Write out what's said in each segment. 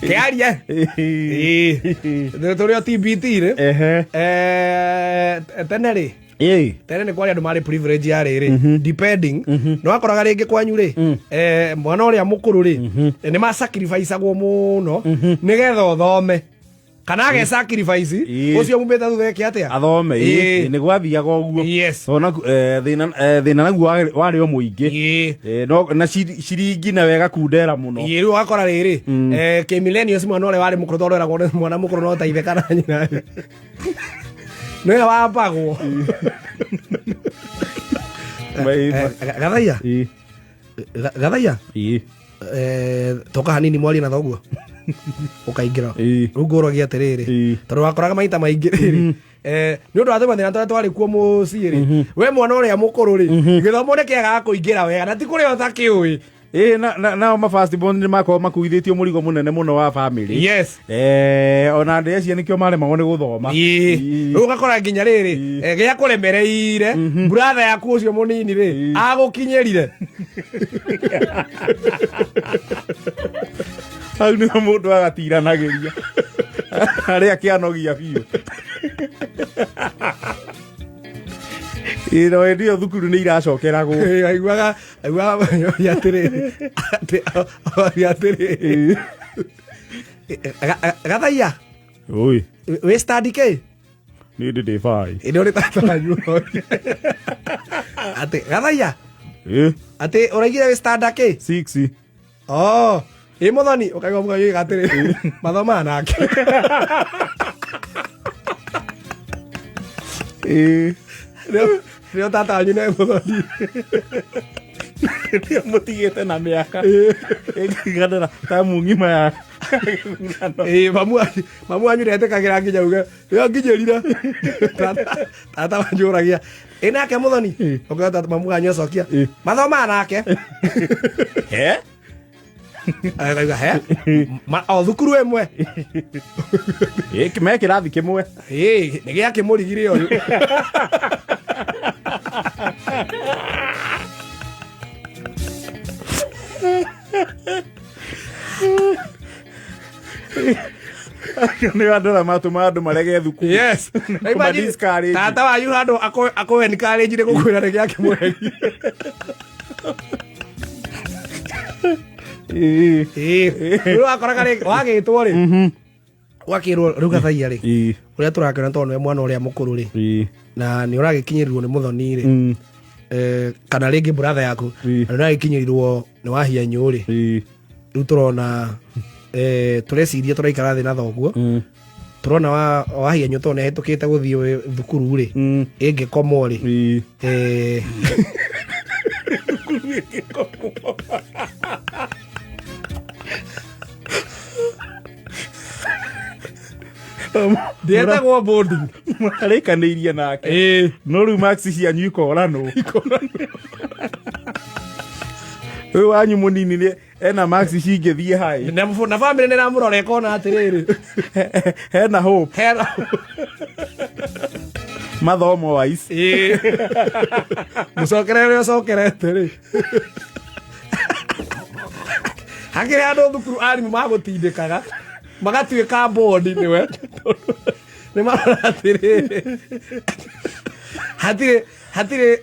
Kĩaria. Ĩĩ. Tũrĩ o TBT rĩ. Ehe. Tene rĩ, Ĩĩ. tene nĩ kwarĩ andũ marĩ privilege ya rĩrĩ, depending nĩ wakoraga rĩngĩ kwanyu rĩ, mwana ũrĩa mũkũrũ rĩ, nĩ ma sacrificeagwo mũno nĩgetha ũthome kana age sacrifice ũcio mumĩte thutha eke atĩa? Athome. Ĩĩ. Nĩ gwathiaga ũguo. Tondũ thĩna naguo warĩ o mũingĩ. No na ciringi nayo ĩgakundera mũno. Ĩĩ, rĩu ũgakora rĩrĩ, kĩ millennials mwana ũrĩa warĩ mũkũrũ, tondũ eragwo nĩ mwana mũkũrũ no ta ithe kana nyina, nĩwe wambagwo. Gathaiya. Gathaiya. Toka hanini mwarie na thoguo ũkaingĩra. Rĩu ngũragia atĩrĩrĩ, tondũ wakoraga maita maingĩ rĩrĩ, nĩ ũndũ wa tũmathĩna tũrĩa twarĩ kuo mũciĩ rĩ, we mwana ũrĩa mũkũrũ rĩ, gĩthomo nĩ kĩagaga kũingĩra wega na ti kũrĩa ũtakĩũĩ. Ĩĩ, nao ma first born nĩ makoragwo makuithĩtio mũrigo mũnene mũno wa family. Ona ndĩreciria nĩkĩo maremagwo nĩ gũthoma. Ĩĩ. Rĩu ũgakora nginya rĩrĩ, gĩa kũremereire brother yaku ũcio mũnini rĩ, agũkinyĩrire. Hau nĩho mũndũ agatiranagĩria harĩa kĩanogia biũ. Ĩĩ, no hĩndĩ ĩyo thukuru nĩ iracokeragwo. Ĩĩ, aiguaga oria atĩrĩrĩ, atĩ oria atĩrĩrĩ, Gathaiya. Oi. Wĩ stand kĩ? Niĩ ndĩ bai. Ĩndĩ ũrĩ tata wanyu oria atĩ, Gathaiya, atĩ ũraigire wĩ stand kĩ? Six. Oh, ĩ mũthoni, ũkaigua mũthoni oiga atĩrĩ, mathomaga nake. Nĩo tata wanyu nĩ mũthoni. Nĩo mũtigĩte na mĩaka ĩngĩiganĩra tamu ng'ima ya gĩthurano. Ĩ, mamu wanyu ndetĩkagĩra nginya uge ĩyo nginyĩrire. Tata wanyu ũragia ĩ nake mũthoni, ũkauga tata mamu wanyu acokia, mathomaga nake. He? Akauga he o thukuru ĩmwe. Ĩ, me kĩrathi kĩmwe. Ĩ, nĩ gĩa kĩmũrigire ũyũ. Nĩ andũ arĩa matũmaga andũ marege thukuru. Yes. Kũma Imagine, discourage. Tata wanyu handũ akũ encourage nĩ gũkwĩra nĩ gĩa kĩmũregi. Ĩĩ. Rĩu wakoraga rĩ, wagĩtwo rĩ, ũgakĩrwo rĩu Gathaiya rĩ, ũrĩa tũrakĩona tondũ nĩwe mwana ũrĩa mũkũrũ rĩ, na nĩ ũragĩkinyĩrirwo nĩ mũthoni rĩ, kana rĩngĩ brother yaku, na nĩ ũragĩkinyĩrirwo nĩ wahianyũ rĩ, rĩu tũrona, tũreciria tũraikara thĩ na thoguo, tũrona wahianyũ tondũ nĩ ahĩtũkĩte gũthiĩ thukuru rĩ, ĩngĩkomwo rĩ, ndĩetagwo boarding. Mũrarĩkanĩirie nake. No rĩu marks cianyu ikoranwo. Ũyũ wanyu mũnini nĩ ena marks cingĩthiĩ high. Na family nĩ ramũrora ĩkona atĩrĩrĩ, hena hope. Hena mathomo wise. Ĩĩ. Mũcokere ũrĩa ũcokerete rĩ, hakĩrĩ andũ thukuru arimũ magũtindĩkaga magatuĩka bondi nĩwe nĩ marora atĩrĩrĩ,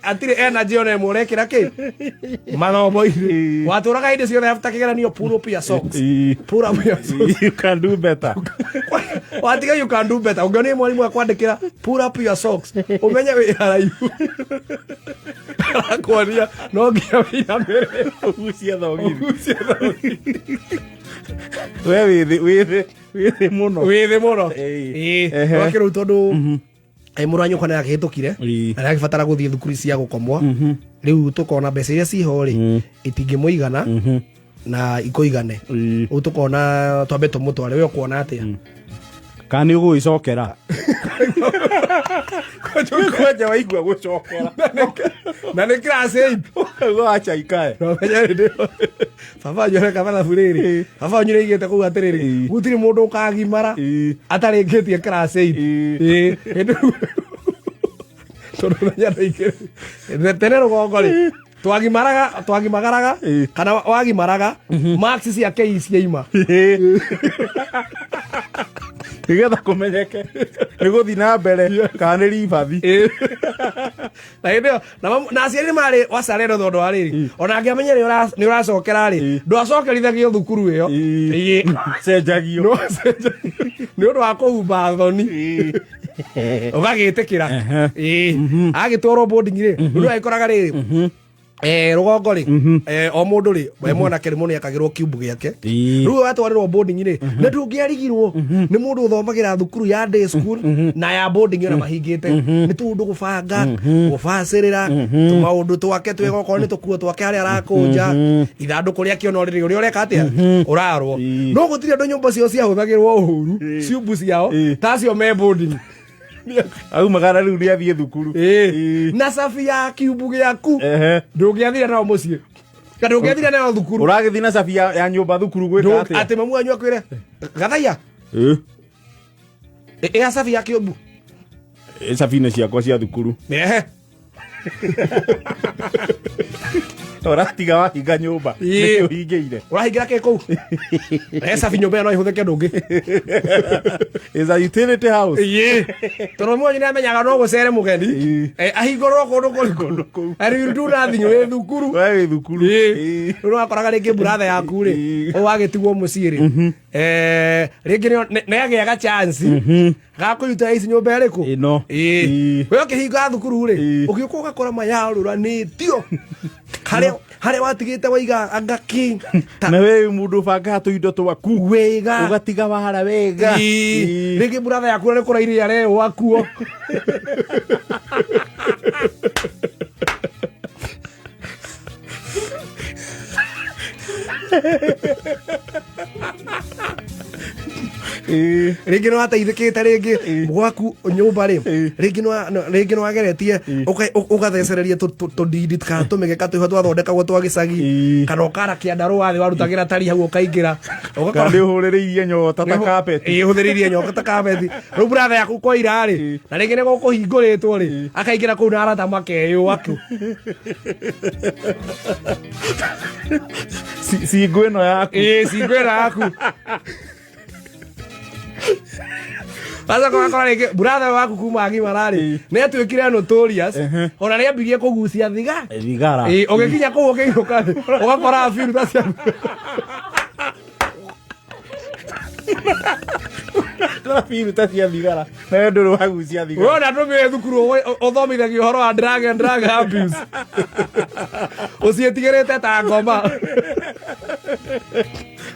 hatirĩ energy ona ĩmwe ũrekĩra kĩ mathomo-inĩ, watũraga hĩndĩ ciothe after kĩgeranio, pull up your socks. Pull up your socks. You can do better. Watiga you can do better, ũngĩona mwarimũ akwandĩkĩra "pull up your socks", ũmenye wĩ haraihu, arakuonia no nginya wĩinamĩrĩre. Ũgucie thogithi. Ũgucie thogithi. We wĩthĩ mũno. Wĩthĩ mũno. Ĩĩ. Ĩĩ. Ehe. Wakĩrĩu tondũ mũrũ wa nyũkwa nĩ akĩhĩtũkire na nĩ agĩbatara gũthiĩ thukuru cia gũkomwo, rĩu tũkona mbeca iria ciho rĩ, itingĩmũigana na ikũigane. Rĩu tũkona twambe tũmũtware, we ũkuona atĩa? Kana nĩ ũgũgĩcokera kwanja waigua gũcokera. Na nĩ class 8. Ũguo wacha ikae. Na ũmenye hĩndĩ ĩyo, baba wanyu areka mathabu rĩrĩ, baba wanyu nĩaigĩte kũu atĩrĩrĩ, gũtirĩ mũndũ ũkagimara atarĩkĩtie class 8. Ĩĩ, hĩndĩ ĩyo, tondũ ũmenya andũ aingĩ tene rũgongo rĩ, Twagimaraga, twagimagaraga kana wagimaraga marks cia KE ciaima. Nĩgetha kũmenyeke nĩ gũthiĩ na mbere kana nĩ ribathi. Na hĩndĩ ĩyo na aciari nĩ marĩ wacarero tondũ wa rĩrĩ, ona angĩamenya nĩ ũracokera rĩ, ndwacokerithagio thukuru ĩyo. Cenjagio. No cenjagio. Nĩ ũndũ wa kũhumba thoni ũgagĩtĩkĩra. Ĩĩ, agĩtwarwo boarding rĩ, rĩu agĩkoraga rĩrĩ, rũgongo rĩ, o mũndũ rĩ, we mwanake rĩ, mũndũ nĩakagĩrwo kiumbu gĩake. Rĩu watwarĩrwo boarding rĩ, na ndũngĩarigirwo nĩ mũndũ ũthomagĩra thukuru ya day school na ya boarding ona mahingĩte, nĩ tũndũ gũbanga gũbacĩrĩra tũmaũndũ twake twega, okorwo nĩ tũkuo twake harĩa arakũnja ithandũkũ rĩa kĩono rĩrĩ, ũrĩa ũreka atĩa ũrarwo. No gũtirĩ andũ nyũmba ciao ciahũthagĩrwo ũru, ciumbu ciao tacio me boarding. Aumagara rĩu nĩ athiĩ thukuru. Na cabi ya kiumbu gĩaku ndũngĩathire nao mũciĩ kana ndũngĩathire nao thukuru. Ũragĩthiĩ na cabi ya nyũmba thukuru gwĩka atĩa? Atĩ mamu wanyu akwĩre, "Gathaiya, ĩa cabi ya kĩumbu." Cabi-inĩ ciakwa cia thukuru. Ehe. Ũratiga wahinga nyũmba. Nĩkĩ ũhingĩire? Ũrahingĩra kĩ kũu? Cabi nyũmba ĩyo no ĩhũthĩke ũndũ ũngĩ. Is a utility house. Tondũ mamu wanyu nĩamenyaga no gũcere mũgeni, ahingũrwo kũndũ kũrĩkũ kũu. And you do nothing wĩ thukuru. We wĩ thukuru. Rĩu wakoraga rĩngĩ brother yaku rĩ, ũyũ wagĩtigwo mũciĩ rĩ, rĩngĩ nĩagĩaga chance ga kũruta ici nyũmba ĩrĩkũ. Ĩno. We ũkĩhinga thukuru rĩ, ũgĩũka ũgakora mayarũranĩtio harĩa harĩa watigĩte waiga anga kĩ na we mũndũ ũbangaga tũindo twaku wega, ũgatiga wara wega. Rĩngĩ brother yaku nĩ kũrairia areyũa kuo. Rĩngĩ nĩ wateithĩkĩte rĩngĩ gwaku nyũmba rĩ, rĩngĩ nĩ wageretie ũgathecereria tũndindi kana tũmĩgeka twĩho twathondekagwo twa gĩcagi, kana ũkara kĩandarũa thĩ warutagĩra tari hau ũkaingĩra. Kana nĩ ũhũrĩrĩirie nyota ta kapeti. Ĩĩ, ũhũthĩrĩirie nyoka ta kapeti. Rĩu brother yaku kwaira rĩ, na rĩngĩ nĩ gũkũhingũrĩtwo rĩ, akaingĩra kũu na arata makeyũa kũ. Cingũ ĩno yaku. Ĩĩ, cingũ ĩno yaku. Sasa kwa rĩngĩ brother waku kuma agimara rĩ, nĩ atuĩkire notorious, ona nĩ ambirie kũgucia thiga. Thigara. Ĩĩ, ũgĩkinya kũu ũkĩinũka rĩ, ũgakora biru ta cia biru ta cia thigara na we ndũrĩ wagucia thigara. Wona ndũmĩre thukuru ũthomithagio ũhoro wa drug and drug abuse, ũciĩtigĩrĩte ta ngoma.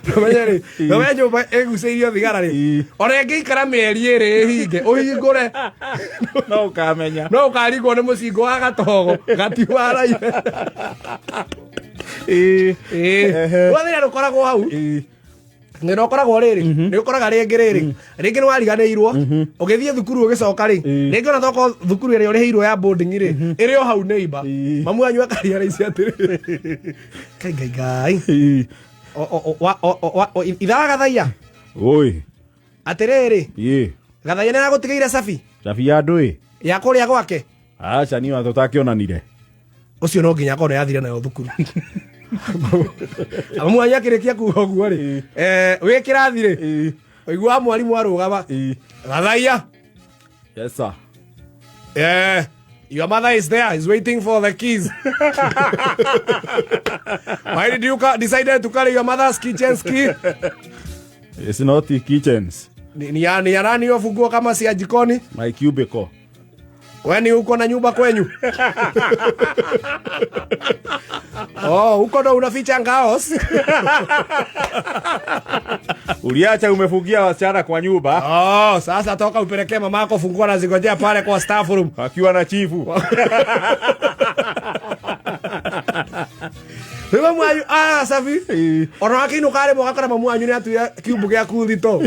Ũmenye rĩ, ũmenye nyũmba ĩgucĩirio thigara rĩ, ona ĩngĩikara mĩeri 2 ĩhinge ũhingũre, no ũkamenya. No ũkarigwo nĩ mũcingo wa gatogo gatiwaraire. Rwathĩra rũkoragwo hau. Nĩ ũkoragwo rĩrĩ, nĩ ũkoraga rĩngĩ rĩrĩ, rĩngĩ nĩ wariganĩirwo ũgĩthiĩ thukuru ũgĩcoka rĩ, rĩngĩ ona tokorwo thukuru ĩrĩa ũrĩhĩirwo ya boarding rĩ, ĩrĩ o hau neighbor. Mamu wanyu akarealize atĩrĩrĩ, Ngai Ngai Ngai. Ithaga Gathaiya. Oi. Atĩrĩrĩ, Gathaiya nĩ aragũtigĩire cabi. Cabi ya ndũĩ? Ya kũrĩa gwake. Aca, niĩ ona tũtakĩonanire. Ũcio no nginya akorwo nĩ athire nayo thukuru. Mamu wanyu akĩrĩkia kuga ũguo rĩ, wĩ kĩrathi rĩ, ũiguaga mwarimũ arũgama, "Gathaiya." Yes sir. Your mother is there, is waiting for the keys. Why did you decided to carry your mother's kitchen key? It's not the kitchens. Ni ya nani hiyo funguo kama si ya jikoni? My cubicle. Weni uko na nyumba kwenyu? Oh, huko ndo unaficha ngaos. Uliacha umefungia wasichana kwa nyumba. Oh, sasa toka upelekee mamako funguo na zingojea pale kwa staff room. Akiwa na chifu. Rĩu mamu wanyu sabi ona wakĩinũka rĩmwe ũgakora mamu wanyu nĩ atuire kiumbu gĩaku thito.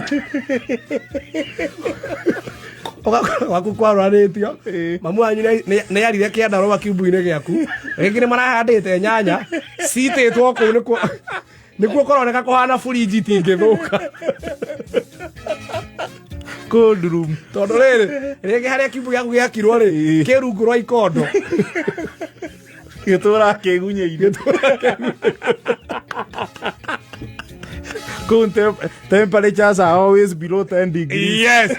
Ũgakora gwaku kwarũranĩtio, mamu wanyu nĩ arire kĩandarũa kiumbu-inĩ gĩaku, rĩngĩ nĩ marahandĩte nyanya citĩtwo kũu, nĩkuo kũroneka kũhana burinji itingĩthũka. Cold room. Tondũ rĩrĩ, rĩngĩ harĩa kiumbu gĩaku gĩakirwo rĩ, kĩ rungu rwa ikondo. Gĩtũraga kĩgunyĩ-inĩ. Kũu temperatures are always below 10 degrees. Yes,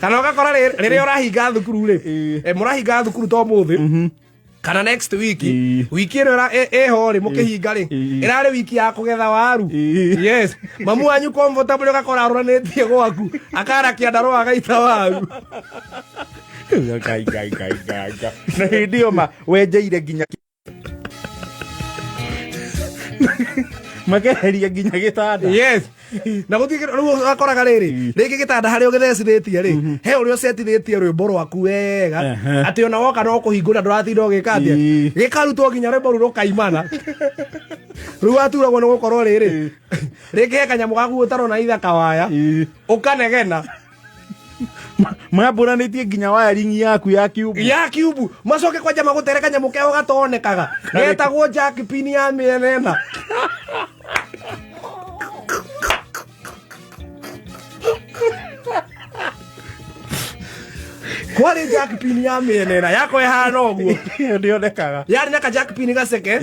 kana ũgakora rĩrĩa ũrahinga thukuru rĩ, mũrahinga thukuru to mũthĩ kana next week, wiki ĩno ĩho rĩ mũkĩhinga rĩ, ĩrarĩ wiki ya kũgetha waru. Yes, mamu wanyu comfortable, ũgakora arũranĩtie gwaku akara kĩandarũa agaita waru. Ngai, ngai, ngai, ngai, ngai. Na hĩndĩ ĩyo ma wenjeire nginya makeheria nginya gĩtanda. Yes, na gũtirĩ rĩu ũgakoraga rĩrĩ rĩngĩ gĩtanda harĩa ũgĩthecithĩtie rĩ, he ũrĩa ũcetithĩtie rwĩmbo rwaku wega, atĩ ona woka no kũhingũra, ndũratinda ũgĩka atĩa. Gĩkarutwo nginya rwĩmbo rũu rũkaimana. Rĩu waturagwo nĩ gũkorwo rĩrĩ rĩngĩ he kanyamũ gaku ũtarona itha kawaya, ũkanegena. Mambũranĩtie nginya wiring yaku ya kiumbu. Ya kiumbu, macoke kwanja magũtere kanyamũ keho gatonekaga getagwo jack pin ya mĩena ĩna. Kwarĩ jack pin ya mĩena ĩna yakwa ĩhana ũguo. Ĩyo ndĩonekaga. Yarĩ na ka jack pin gaceke,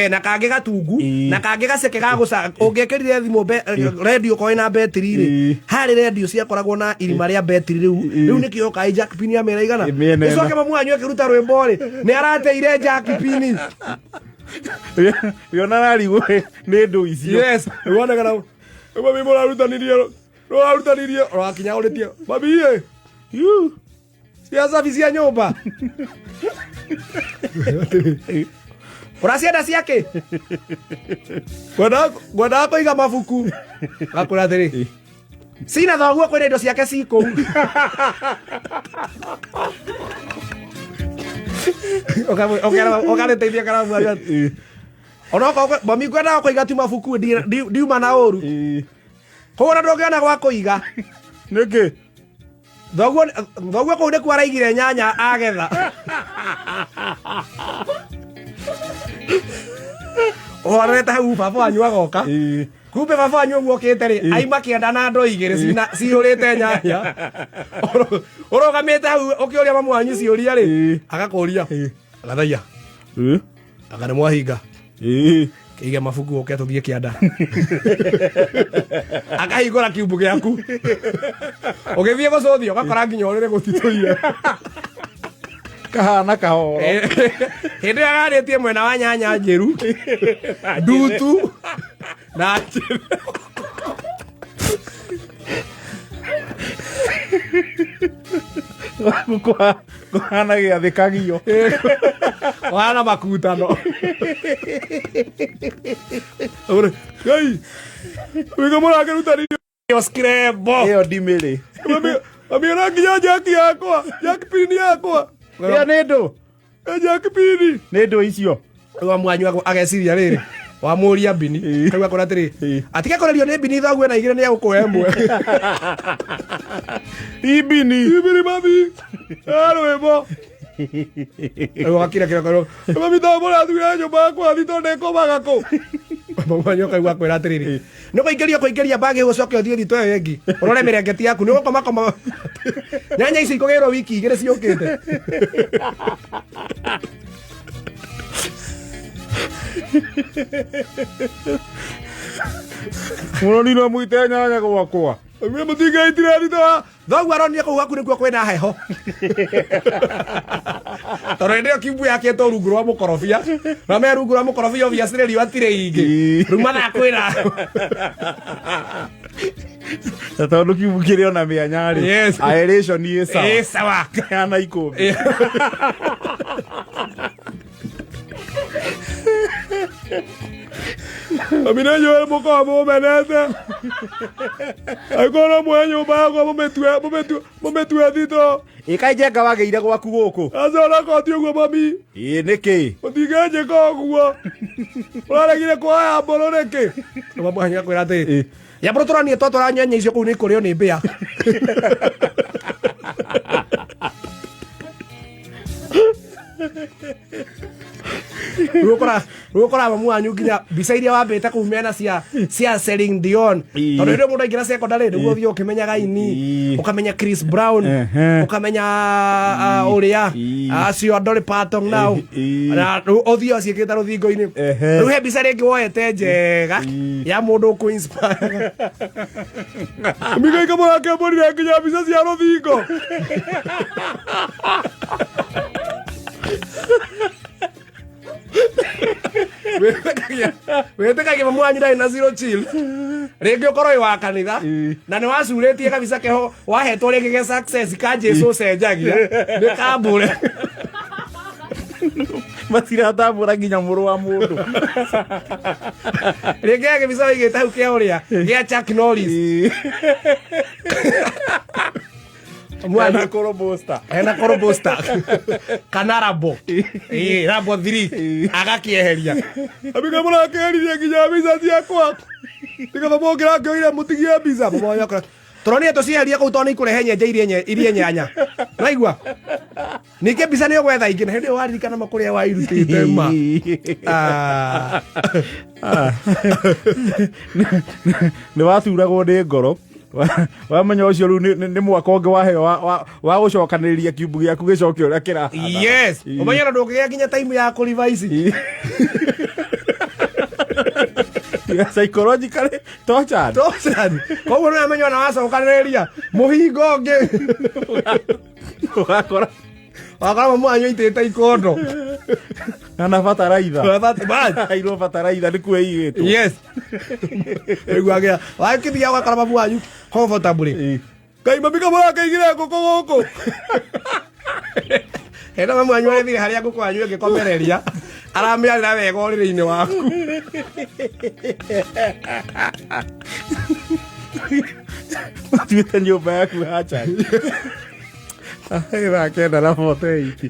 na kangĩ gatungu, na kangĩ gaceke ga gũca ũngĩkĩrire thimũ radio korwo ĩna betiri rĩ. Harĩ radio ciakoragwo na irima rĩa betiri rĩu. Rĩu nĩkĩo kaĩ jack pin ya mĩena igana. Mĩena ĩna. Ĩcoke mamu wanyu akĩruta rwĩmbo rĩ, nĩ arateire jack pin. Yona ararigwo nĩ ndũ icio. Yes, wonekana mami mũrarutanirie rũrarutanirie ũrakinya ũrĩtie mami ĩ cia cabi cia nyũmba ũracienda ciakĩ, ngwendaga kũiga mabuku, gakwĩra atĩrĩ cina thoguo kwĩna indo ciake ci kũu. Ũkarĩteithia karamu onokorwo mami ngwendaga kũiga tu mabuku, ndiuma na ũru. Koguo na ndũngĩona gwa kũiga. Nĩkĩ? Thoguo, thoguo kũu nĩkuo araigire nyanya agetha. Ũhorete hau baba wanyu agoka. Kumbe baba wanyu ũguo okĩte rĩ, aima kĩanda na ndoo igĩrĩ cihũrĩte nyanya. Ũrũgamĩte hau ũkĩũria mamu wanyu ciũria rĩ, agakũria agathaia anga nĩ mwahinga. Kĩige mabuku ũke tũthiĩ kĩanda. Akahingũra kiumbu gĩaku, ũgĩthiĩ gũcũthia ũgakora nginya ũrĩrĩ gũtitũire. Kahana kahoro. Hĩndĩ ĩyo agarĩtie mwena wa nyanya njĩru ndutu na njĩru. Kũhana gĩathĩ kagio. Wana makutano. Ngai wĩga mũrakĩrutanĩrio screbo. Ĩyo ndimĩrĩ. Mami ona nginya jack yakwa, jack pin yakwa. Ĩyo nĩ ndũ. Jack pin. Nĩ ndũ icio. Rĩu mwanyu ageciria rĩrĩ wamũria mbini, rĩu akora atĩrĩ, atige kũrerio nĩ mbini, thoguo na igĩrĩ nĩ egũkũhe ĩmwe. Ibini. Ibini mami rwĩmbo rĩu agakira kira karo mami to mũrathura nyũmba yakwa thi tondũ ndĩkomaga kũ. Mwanyu akaigua akwĩra atĩrĩrĩ, nĩ kũingĩria kũingĩria mbagi ũcoke ũthiĩ thitũ ĩyo ĩngĩ ũrore mĩrengeti yaku, nĩ ũgũkoma koma nyanya ici ikũgĩrwo wiki 2 ciũkĩte. Mũronire mũite nyanya gwakwa. Mami mũtingaitire thitũ thoguo aronire kũu gwaku nĩkuo kwĩna heho, tondũ hĩndĩ ĩyo kiumbu yakĩtwo rungu rwa mũkorobia, na me rungu rwa mũkorobia obviously riũa tirĩ ingĩ, rĩu mathaa kwĩna Na tondũ kiumbu kĩrĩ ona mĩanya rĩ, aeration ĩ sawa. Ĩ sawa. Kana ikũmbĩ. Mami nĩ njũĩ mũkoragwo mũmenete, angĩkorwo no muoye nyũmba yakwa mũmĩtue thitũ. Ĩ kaĩ njenga wagĩire gwaku gũkũ? Aca ona ti ũguo mami. Ĩ nĩkĩ? Mũtingĩnjĩka ũguo, ũraregire kuoya mbũrũ nĩkĩ? Mami akwĩra atĩrĩ, ya mbũrũ tũranie twatwara nyanya icio kũu nĩ ikũrĩo nĩ mbĩa. Rĩu ũkora mamu wanyu nginya mbica iria wambĩte kũu mĩena cia Celine Dion, tondũ rĩrĩa mũndũ aingĩra secondary nĩguo ũthiĩ ũkĩmenyaga ini, ũkamenya Chris Brown, ũkamenya ũrĩa acio Dolly Parton nao, na rĩu ũthiĩ ũciĩkĩte rũthingo-inĩ. Rĩu he mbica rĩngĩ woete njega ya mũndũ ũkũ inspire mikaika mũrakembũrire nginya mbica cia rũthingo. Wĩtĩkagia mamu wanyu ndarĩ na zero chill. Rĩngĩ ũkorwo wĩ wa kanitha na nĩ wacurĩtie kabica keho wahetwo rĩngĩ ge success ka Jesu ũcenjagia nĩ kambũre. Matiratambũra nginya mũrũ wa mũndũ. Rĩngĩ he gĩbica waigĩte hau kĩa ũrĩa gĩa Chuck Norris. Ena korobosta. Ena korobosta kana rabo. Ĩĩ, rabo 3 agakĩeheria. Abika mũrakĩheririe nginya mbica ciakwa nĩgetha mũngĩrakĩoire mũtigie mbica. Mama wanyu akora tũronire tũcieherie kũu tondũ nĩ ikũrehe nyenje iria nyanya. Naigua ningĩ mbica nĩ ũgwetha ingĩ na hĩndĩ ĩyo waririkana ma kũrĩa wairutĩte ma. Nĩ waturagwo nĩ ngoro wamenya ũcio rĩu nĩ mwaka ũngĩ waheo wa gũcokanĩrĩria kiumbu gĩaku gĩcoke ũrĩa kĩrahana. Yes, ũmenye na ndũngĩgĩa nginya time ya kũrivaici. Psychologically tortured. Tortured. Koguo nĩ wamenya ona wacokanĩrĩria mũhingo ũngĩ ũgakora wakora mamu wanyu aitĩte ikondo na bataraitha. Bas. Airwo bataraitha nĩ kuo ĩigĩtwo. Yes, ĩguagĩa wakĩthia ũgakora mamu wanyu comfortably. Ngai mami kamũrakaigire ngũkũ gũkũ hena mamu wanyu arĩthire harĩa ngũkũ wanyu ĩngĩkomereria aramĩarĩra wega ũrĩrĩ-inĩ waku. Matuĩte nyũmba yaku hachari thaa 9 na 48.